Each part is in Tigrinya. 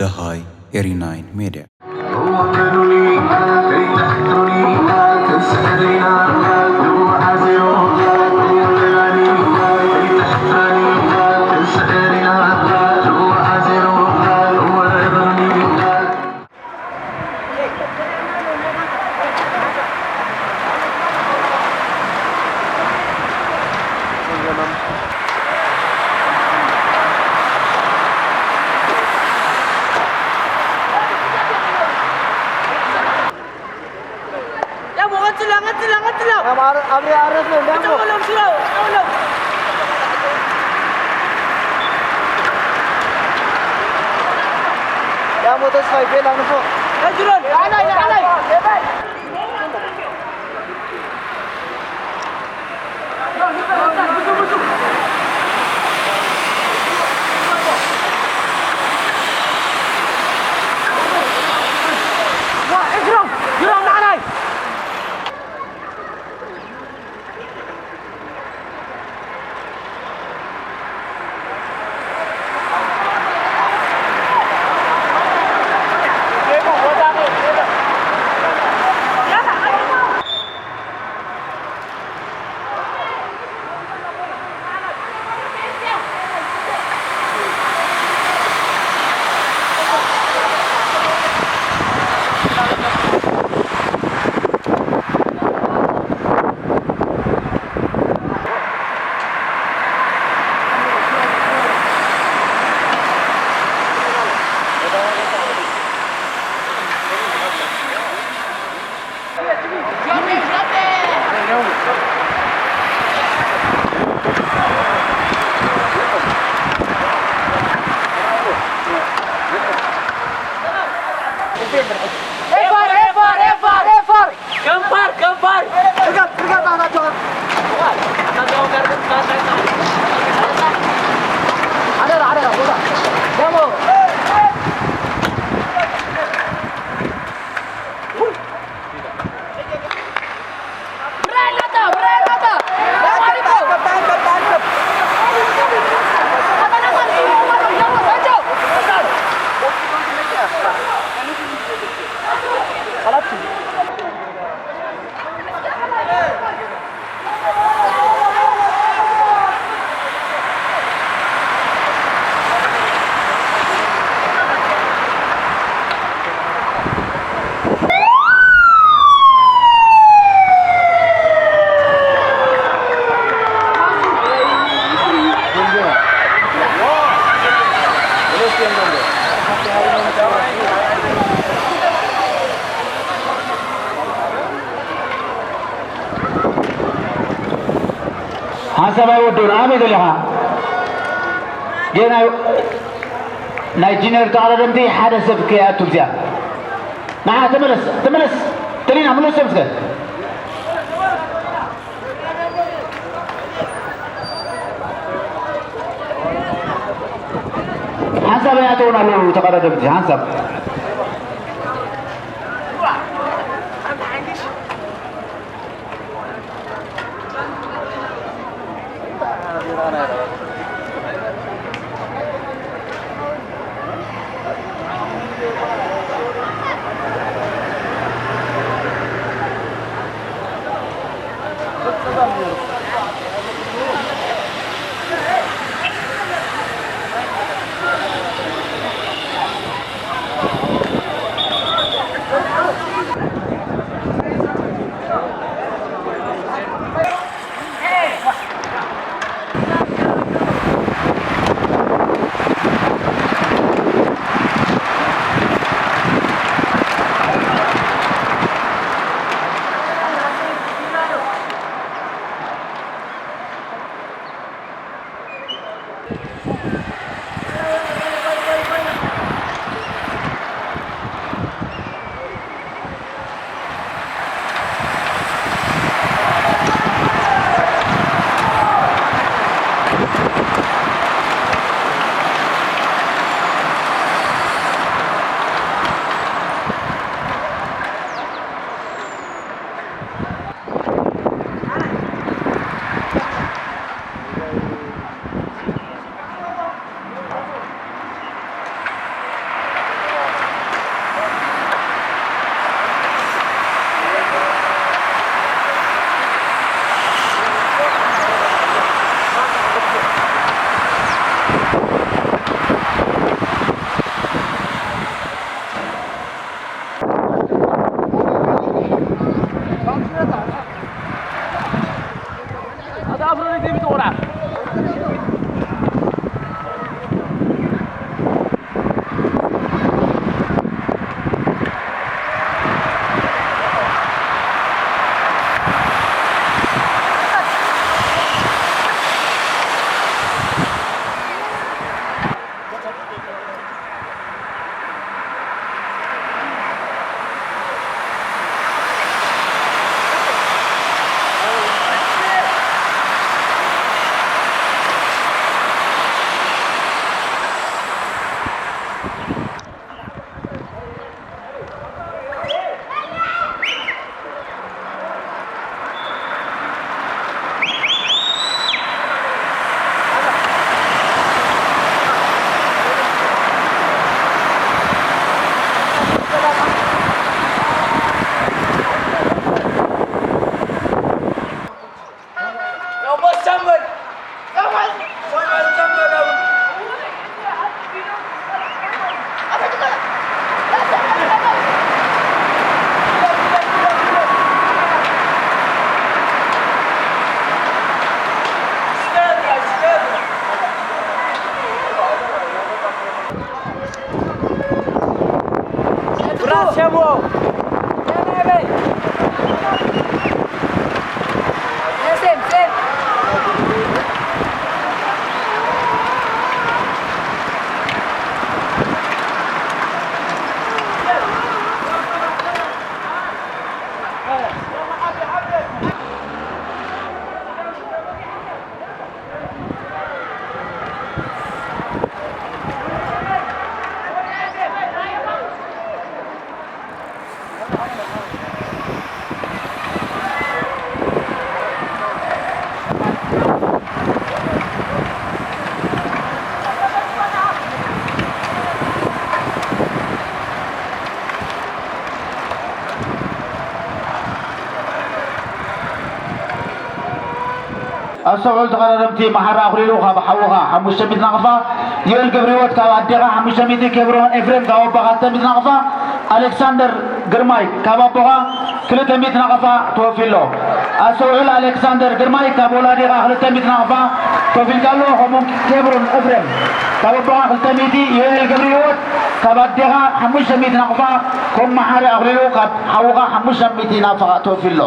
ደሃይ ኤሪ ናይን ሜድያ። ዳሞ ቀጽሎ፣ ቀጽሎ፣ ቀጽሎ። ኣብ ኣረ-፣ ኣብ ኣረፍ ነው፣ ዳሞ። ቀጽሎ፣ ሽሮ፣ ቀጽሎ። ዳሞ ተስፋይ፣ ቤላ ንፎ። ቀጽሎ። ኣላይ፣ ኣላይ። ኤፋር፣ ኤፋር፣ ኤፋር፣ ኤፋር! ገንፋር፣ ገንፋር! ርጋጥ፣ ርጋጥ፣ ኣታቸው። ኣታቸው ጋር ግን ኣደራ፣ ኣደራ፣ ቦታ። ደሞ። ሓንሳብ ኣይወድኡን። ኣበይ ዘለኻ? ጌና ናይ ጂነር ተቐዳደምቲ ሓደ ሰብ ከይኣቱ እዚኣ። ንዓ ተመለስ፣ ተመለስ። ተሊና፣ ምለሶም እስከ። ሓንሳብ ኣይኣተውን ኣለዉ ተቐዳደምቲ፣ ሓንሳብ። ኣስተውዕል ተቐዳደምቲ፣ መሓሪ ኣኽሊሉ ካብ ሓውኻ ሓሙሽተ ሚእቲ ናቕፋ፣ ዮኤል ገብረህይወት ካብ ኣዴኻ ሓሙሽተ ሚእቲ፣ ኬብሮን ኤፍሬም ካብ ኣቦኻ ክልተ ሚእቲ ናቕፋ፣ ኣሌክሳንደር ግርማይ ካብ ኣቦኻ ክልተ ሚእቲ ናቕፋ ተወፊሎ። ኣስተውዕል፣ ኣሌክሳንደር ግርማይ ካብ ወላዲኻ ክልተ ሚእቲ ናቕፋ ተወፊልካ ኣሎ። ከምኡ ኬብሮን ኤፍሬም ካብ ኣቦኻ ክልተ ሚእቲ፣ ዮኤል ገብረህይወት ካብ ኣዴኻ ሓሙሽተ ሚእቲ ናቕፋ፣ ከም መሓሪ ኣኽሊሉ ካብ ሓውኻ ሓሙሽተ ሚእቲ ናቕፋ ተወፊሎ።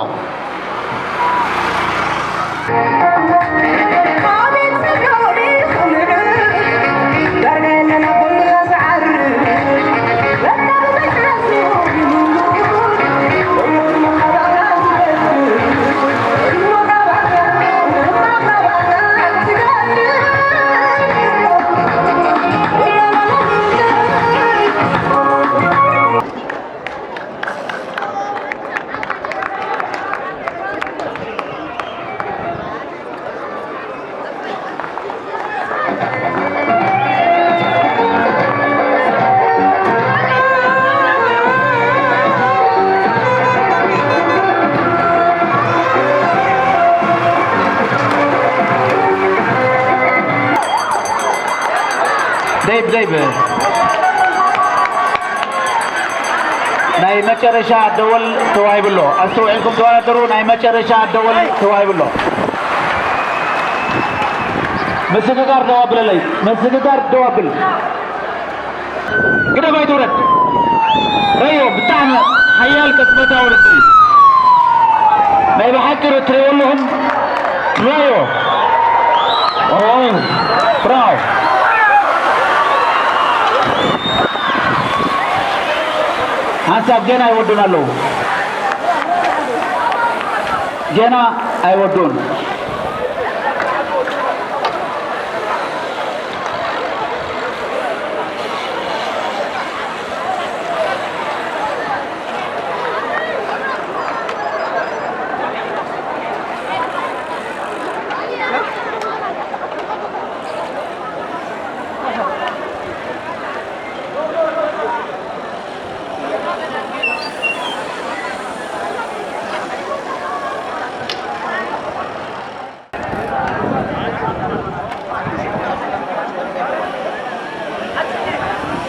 ደይብ ደይብ ናይ መጨረሻ ደወል ተዋሂቡ ኣሎ። ኣስተውዒልኩም ተወዳደሩ። ናይ መጨረሻ ደወል ተዋሂቡ ኣሎ። ምስግጋር ደው ኣብለለይ። ምስግጋር ደው ኣብል። ግደፍ ኣይትውረድ። ረዮ ብጣዕሚ ሓያል ቅጽበታዊ ውድድር እዩ። ናይ ብሓቂ ር-፣ ትሪእዎ ኣለኹም። ራዮ። ኦ፣ ብራቮ። ሓንሳብ ገና ኣይወዱን ኣለዉ። ገና ኣይወዱን።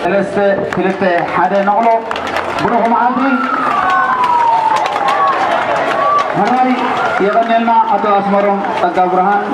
ሰለስተ ክልተ ሓደ ነቕሎ። ብሩኽ መዓልቲ። ሕራይ የቐንየልና ኣቶ ኣስመሮም ጸጋ ብርሃን።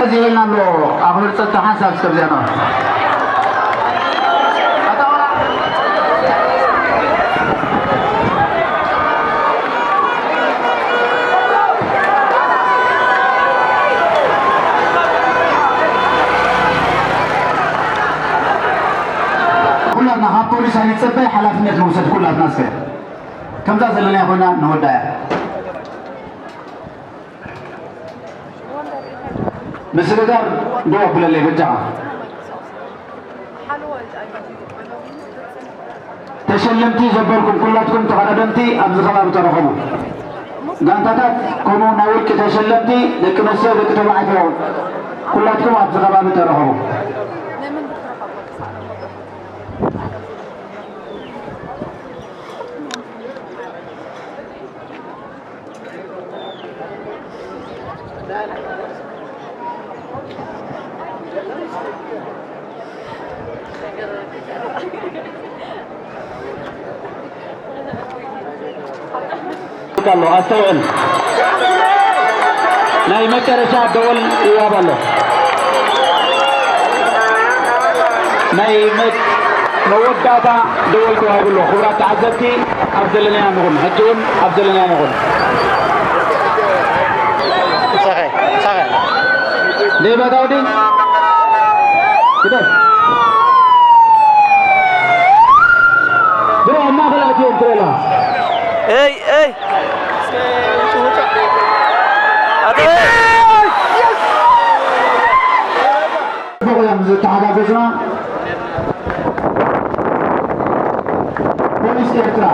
እዚ ኢልና ኣሎ። ኣኽብር ጸጥታ ሓንሳብ ሰብ ዜና። ኩላትና ካብ ፖሊስ ኣይንጸበይ፣ ሓላፍነት ንውሰድ ኩላትና። እስከ ከምዛ ዘለና ኮይና ንወዳያ። ምስግጋር ደው ኣብለለይ በጃኻ። ተሸለምቲ ዘበልኩም ኩላትኩም ተቐዳደምቲ ኣብዚ ከባቢ ተረኸቡ። ጋንታታት ከምኡ ናይ ውልቂ ተሸለምቲ ደቂ ኣንስትዮ ደቂ ተባዕትዮ ኩላትኩም ኣብዚ ከባቢ ተረኸቡ። ኣሎ ኣስተውዕል። ናይ መጨረሻ ደወል ይወሃብ ኣሎ። ናይ መ- መወዳእታ ደወል ተዋሂቡ ኣሎ። ክቡራት ተዓዘብቲ ኣብ ዘለናዮ ንኹን፣ ሕጂ እውን ኣብ ዘለናዮ ንኹን። ሳኸ ሳኸ ደይባታ ወዲ ግደ ዶ ኣብ ማእኸል ኣትዮም ትረላ። Ey, ey. Hadi. ጽቡቕ እዮም ዝተሓጋገዙና። ፖሊስ ኤርትራ።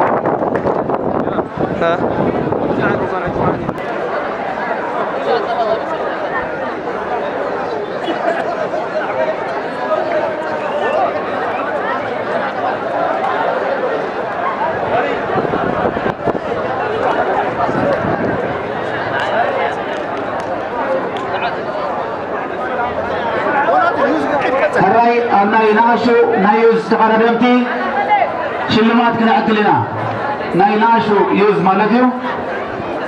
ሕራይ ኣብ ናይ ንኣሽቱ ናይ ዩዝ ተቐዳደምቲ ሽልማት ክነዕድል ኢና። ናይ ንኣሽቱ ዩዝ ማለት እዩ።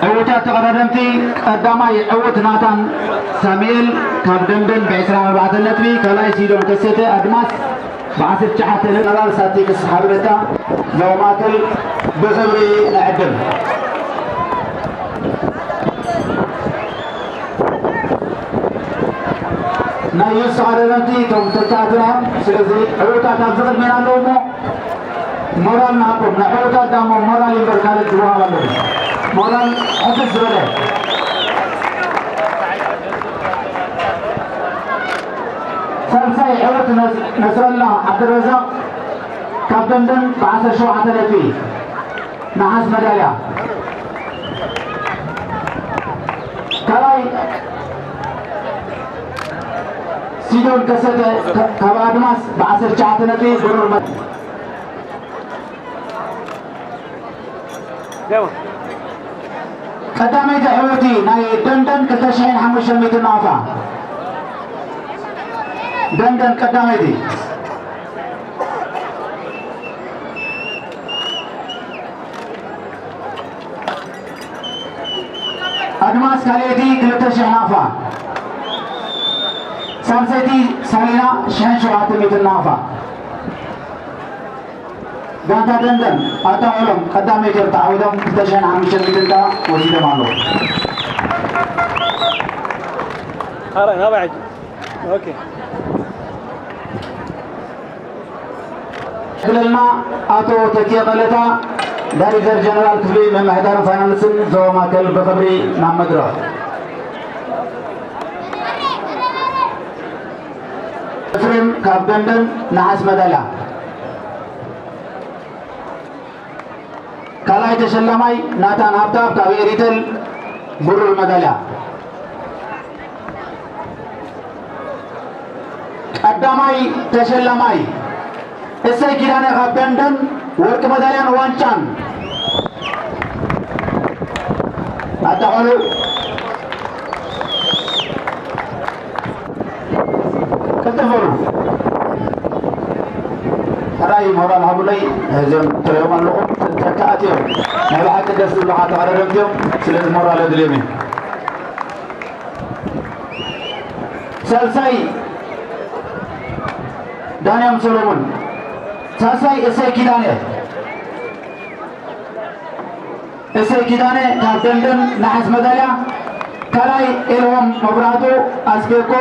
ዕዉታት ተቐዳደምቲ፣ ቀዳማይ ዕዉት ናታን ሳሙኤል ካብ ደንደን ብዕስራን ኣርባዕተን ነጥቢ፣ ካልኣይ ሲዶን ከሴተ ኣድማስ ብዓሰርተ ትሽዓተ ነጥቢ። ጀነራል ስታቲክስ ሓበሬታ ዞባ ማእከል ብኽብሪ ንዕድም። ናይ ዩዝ ተቐዳደምቲ እቶም ተጻወትቲ እዮም። ስለዚ ዕዉታት ኣብዚ ቅድሜና ኣለዉ እሞ ሞራል ንሃቦም። ንዕዉታት ዳሞ ሞራል እምበር ካልእ ዝወሃብ ኣለዎ። ሞራል ሕፍስ ዝበለ። ሳልሳይ ዕዉት ነስ- ነስረላ ዓብደረዛቕ ካብ ደንደን ብዓሰርተ ሸውዓተ ነጥቢ ነሓስ መዳልያ። ካልኣይ ሲዶን ከሰተ ከ- ካብ ኣድማስ ብዓሰርተ ትሽዓተ ነጥቢ ብሩር መ- ቀዳመይቲ ዕውቲ ናይ ደንደን ክልተ ሽሕን ሓሙሽተ ሚእትን ናቕፋ። ደንደን ቀዳመይቲ። ኣድማስ ካልኣይቲ ክልተ ሽሕ ናቕፋ። ሳልሰይቲ ሳሊና ሽሕን ሸውዓተ ሚእትን ናቕፋ። ጋንታ ደንደን ኣጣቕዕሎም ቀዳመይቲ እዮም ተዓዊቶም ክልተ ሽሕን ሓሙሽተ ሚእትን ከኣ ወሲዶም ኣለዉ። ሓራይ ናባይ ሕጂ። ኦኬ። ክልልና ኣቶ ተኪኤ መለታ ዳይሬክተር ጀነራል ክፍሊ ምምሕዳርን ፋይናንስን ዞባ ማእከል ብኽብሪ ናብ መድረኽ። ኤፍሬም ካብ ደንደን ነሓስ መዳልያ። ካልኣይ ተሸላማይ ናታን ሃብተኣብ ካብ ኤሪተል ብሩር መዳልያ። ቀዳማይ ተሸላማይ እሰይ ኪዳነ ካብ ደንደን ወርቂ መዳልያን ዋንጫን። ኣታ ቆልዑ እዞም ትሪኦም ኣለኹም ተካኣት እዮም። ናይ ብሓቂ ደስ ዝብሉኻ ተቐዳደምቲ እዮም። ስለዚ ሞራል ኣድልዮም እዩ። ሳልሳይ ዳንያም ሰሎሞን፣ ሳልሳይ እሰይ ኪዳነ። እሰይ ኪዳነ ካብ ደንደን ነሓስ መዳልያ፣ ካልኣይ ኤልሆም መብራህቱ ኣስቤኮ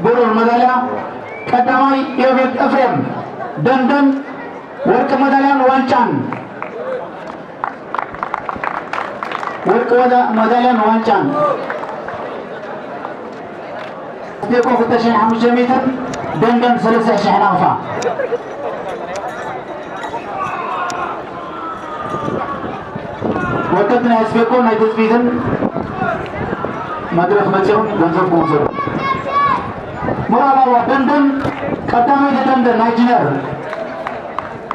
ብሩር መዳልያ፣ ቀዳማይ ኢዮቤድ ኤፍሬም ደንደን ወርቂ መዳልያን ዋንጫን፣ ወርቂ ወዳ-፣ መዳልያን ዋንጫን። ኣስቤኮ ክልተ ሽሕን ሓሙሽተ ሚእትን፣ ደንደን ሰለስተ ሽሕ ናቕፋ። ወከልቲ ናይ ኣስቤኮ ናይ ትጽቢትን መድረኽ መጺኦም ገንዘብኩም ውሰዱ። ሞራል ኣለዋ ደንደን፣ ቀዳመይቲ ደንደን ናይ ጂነር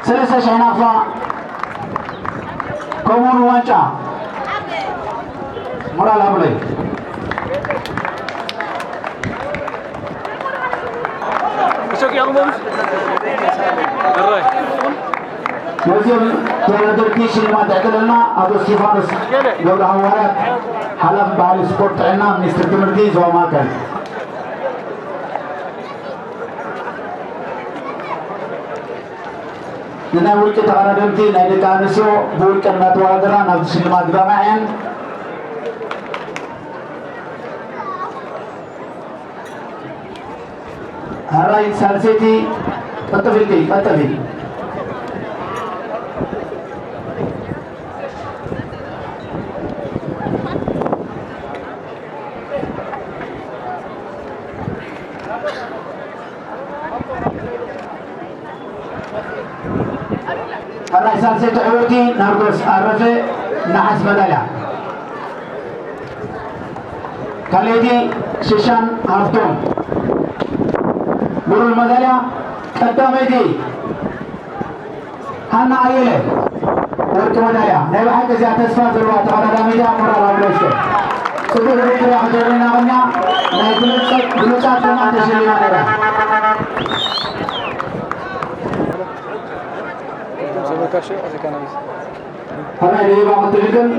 ሰለስተ ሽሕ ናቕፋ። ከምኡውን ዋንጫ ሞራል ሃቡለይ። ነዚኦም ተወዳደርቲ ሽልማት ዘዕድለልና ኣቶ እስጢፋኖስ ገብረ ሃዋርያት፣ ሓላፊ ባህሊ ስፖርት ጥዕና ሚኒስትሪ ትምህርቲ ዞባ ማእከል። ንናይ ውልቂ ተቐዳደምቲ ናይ ደቂ ኣንስትዮ ብውልቀን እናተወዳደራ ናብዚ ሽልማት ዝበቕዐን። ሕራይ ሳልሰይቲ ቀጠፊልኪ ቀጠፊ። ሕራይ ሳልሰይቲ ዕውርቲ ናርዶስ ኣረፈ፣ ነሓስ መዳልያ። ካልኣይቲ ሽሻን ሃፍቶም፣ ብሩር መዳልያ። ቀዳመይቲ ሃና ኣየለ፣ ወርቂ መዳልያ። ናይ ብሓቂ እዚኣ ተስፋ ዘለዋ ተቐዳዳሚት እያ። ሞራል ኣብ ርእሲ። ጽቡቕ ውድድር እያ ክትገብር ኢና። ናይ ብሉጻት፣ ብሉጻት ድማ ተሸሊማ ነይራ። ከመይ ደይባ ክትድግም?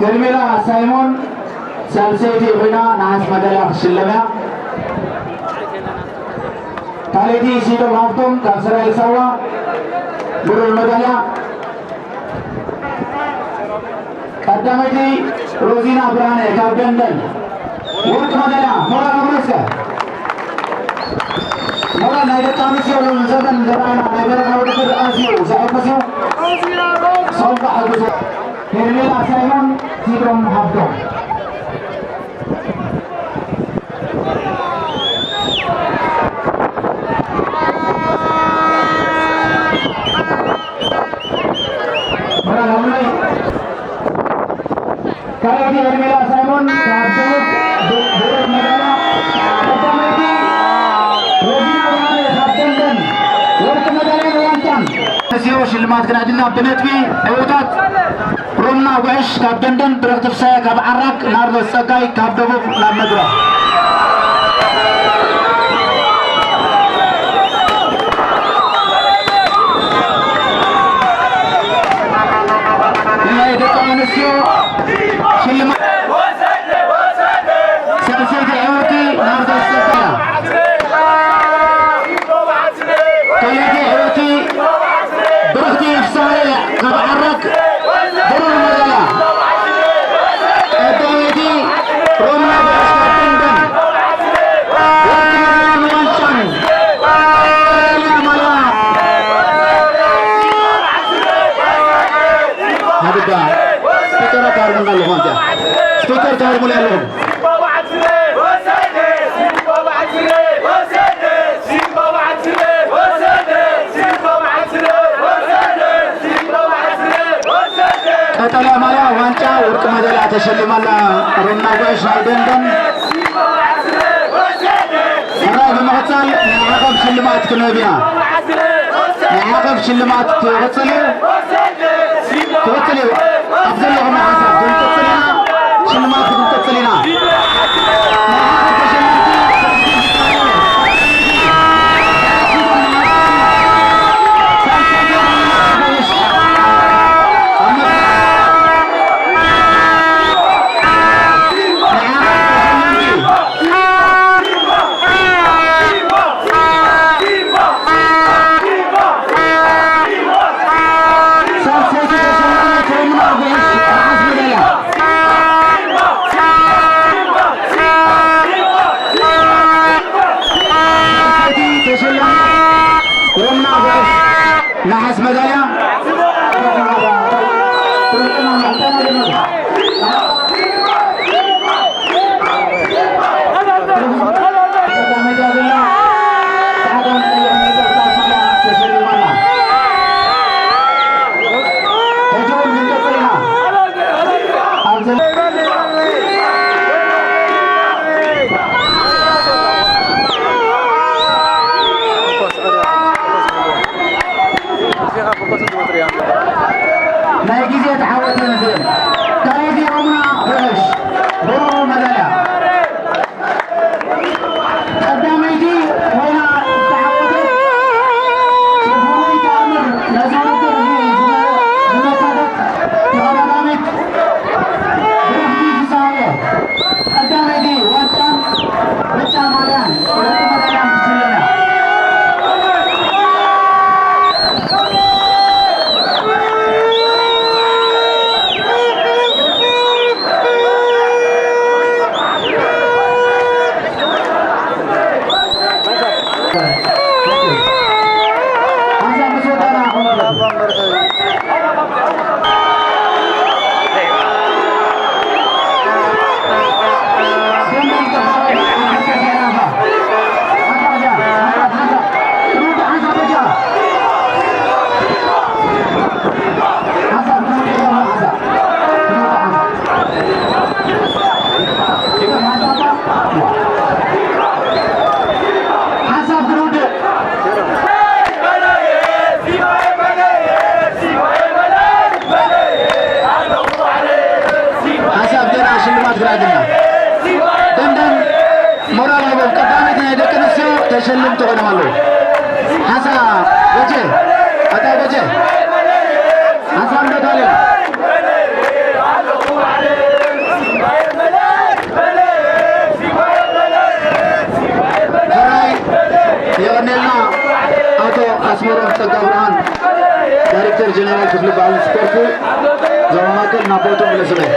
ሄርሜላ ሳይሞን ሳልሰይቲ ኮይና ነሓስ መዳልያ ክትሽለም እያ። ካልኣይቲ ሲዶም ሃፍቶም ካብ እስራኤል ሳዋ ብሩር መዳልያ። ቀዳመይቲ ሮዚና ብርሃነ ካብ ደንደን ወርቂ መዳልያ። ሞራል ንግሩ እስከ። ሞራል ናይ ደቂ ኣንስትዮ ሎሚ ዘበን ዝረኣና ናይ በረኻ ውድድር ኣዝዩ ዘሐጉስ እዩ። ሶምባ ሕጉስ። ሄርሜላ ሳይሞን፣ ሲዶም ሃብቶም። ካልኣይቲ ሄርሜላ ሳይሞን ካብ ደቡብ ብሩር መዳልያ፣ ቀዳመይቲ ሮዚና ብርሃነ ካብ ደንደን ወርቂ መዳልያን ዋንጫን። እዚኦ ሽልማት ክነዕድልና ብነጥቢ ዕውታት ሮምና ጉዕሽ ካብ ደንደን፣ ብረኽቲ ፍሳየ ካብ ዓራግ፣ ናርዶስ ጸጋይ ካብ ደቡብ ናብ መድረኽ። ናይ ደቂ ኣንስትዮ ሽልማት ሳልሰይቲ ዕውቲ ናርዶስ ጸጋይ። ካልኣይቲ ዕውቲ ብርኽቲ ፍስሃየ ካብ ዓራግ ብሩር መዳልያ። ቀዳመይቲ ሮምና ጉዕሽ ካብ ደንደን ወርቂ መዳልያን ዋንጫን። ቀጠልያ ማልያ። ሃድጋ ስፒከር ታርሙና ኣለኹ። ኣንተ ስፒከር ታርሙና ኣለኹ። ቀጠልያ ማልያ ዋንጫ ወርቂ መዳልያ ተሸሊማ ኣላ። ሮምና ጉዕሽ ናይ ደንደን። ሕራይ ብምቕጻል ናይ ዓቐብ ሽልማት ክንህብ ኢና። ናይ ዓቐብ ሽልማት ክቕጽል እዩ። ክቕጽል እዩ። ኣብ ዘለኹም ሓሳብ ክንቅጽል ኢና። ሽልማት ክንቅጽል ኢና። ናይ ዓቐብ ተሸለምቲ ናይ ግዜ ተዓወተ ንዝብል ካልኣይቲ ኦምና ርዕሽ ብሩር መዳልያ። ቀዳመይቲ ኮይና ዝተዓወተት ብፍሉይ ተኣምር ነዚ ውድድር እዚ ዝመ-፣ ዝመሰረት ተቐዳዳሚት ብሩኽቲ ፍስሃየ ቀዳመይቲ ዋንጫን ብጫ ማልያን ወርቂ መዳልያን ትሽለም እያ። ሓሳብ ክንውድእ። ሓሳብ ገና ሽልማት ግና ግና ደንደን ሞራል ሃቦም ቀዳመይቲ ናይ ደቂ ኣንስትዮ ተሸለምቲ ኮይኖም ኣለዉ። ሓሳ በጀ፣ ኣታ በጀ፣ ሓሳብ እንዶ ታለና። ሕራይ የቐኔልና ኣቶ ኣስመሮም ጸጋብርሃን፣ ዳይሬክተር ጀነራል ክፍሊ ባህልን ስፖርት ዞባ ማእከል፣ ናብ ቦትኡ ምለስለይ።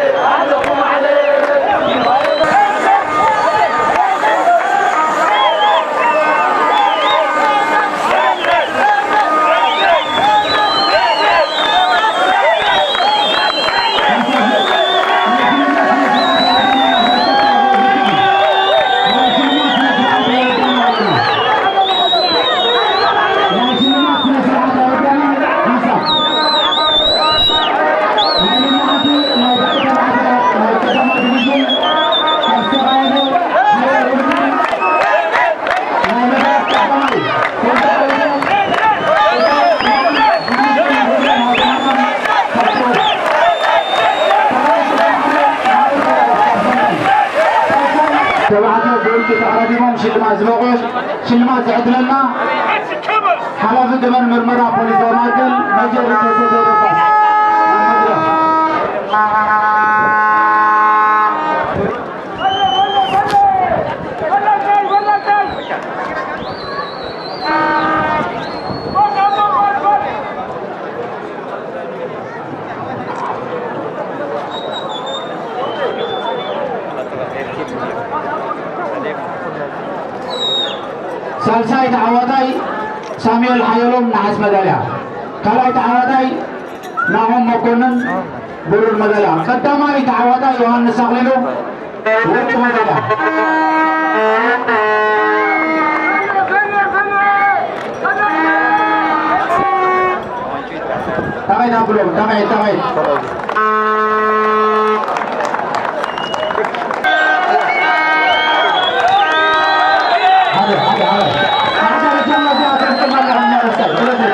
ተባዕትዮ ብውልቂ ተቐዳዲሞም ሽልማት ዝበቑ፣ ሽልማት ዝዕድለና ሓላፊ ገበን ምርመራ ፖሊስ ዞባ ማእከል ሜጀር ተሰገደ ባስ። ሳልሳይ ተዓዋታይ ሳሙኤል ሓየሎም ነሓስ መዳልያ፣ ካልኣይ ተዓዋታይ ናሆም መኮንን ብሩር መዳልያ፣ ቀዳማይ ተዓዋታይ ዮሃንስ ኣኽሊሉ ወርቂ መዳልያ። ታባይ ናብሎም፣ ታባይ፣ ታባይ። ሓደ፣ ሓደ፣ ሓደ። ሓደ ረጃ ናዚያ ተስተማላ ሀኛ ረሳይ። ስለዚህ፣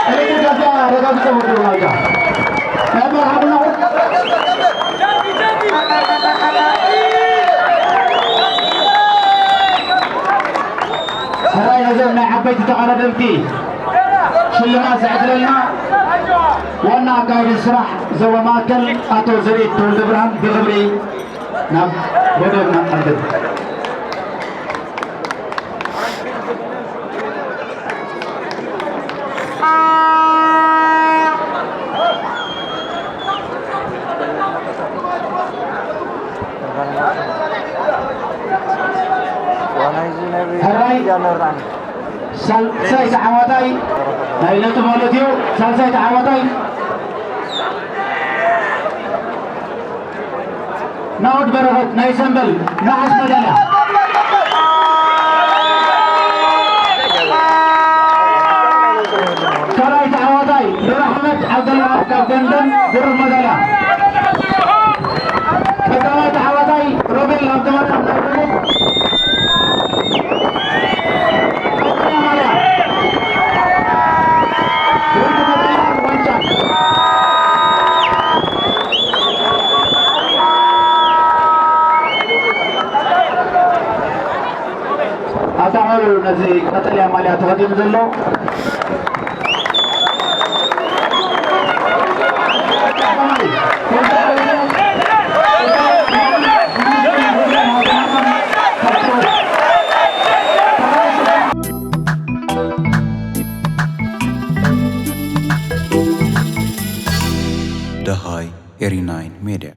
ስለዚህ ከዛ ረጋግጠ ወደ ዋጋ። ናይ መርሓ ብሎ። ሕራይ ነዞም ናይ ዓበይቲ ተቐዳደምቲ ሽልማት ዘዕድለልና ዋና ኣካያዲ ስራሕ ዞባ ማእከል ኣቶ ዘርኢት ተወልደብርሃን ብኽብሪ ናብ መደብና ቀርብ። ሕራይ ሳልሳይ ተዓዋታይ ናይ ነጥብ ማለት እዩ። ሳልሳይ ተዓዋታይ ናኦድ በረኸት ናይ ሰምበል ነሓስ መዳልያ። ካልኣይ ተዓዋታይ ኑር ኣሕመድ ዓብደልዋሃብ ካብ ደንደን ብሩር መዳልያ። ቀዳማይ ተዓዋታይ ሮቤል ሃብተማርያም ካብ ደቡብ ቀጠልያ ማልያ። ወርቂ መዳልያ እዚ ቀጠልያ ማልያ ተኸዲኑ ዘሎ ደሃይ ኤሪ ናይን ሜድያ።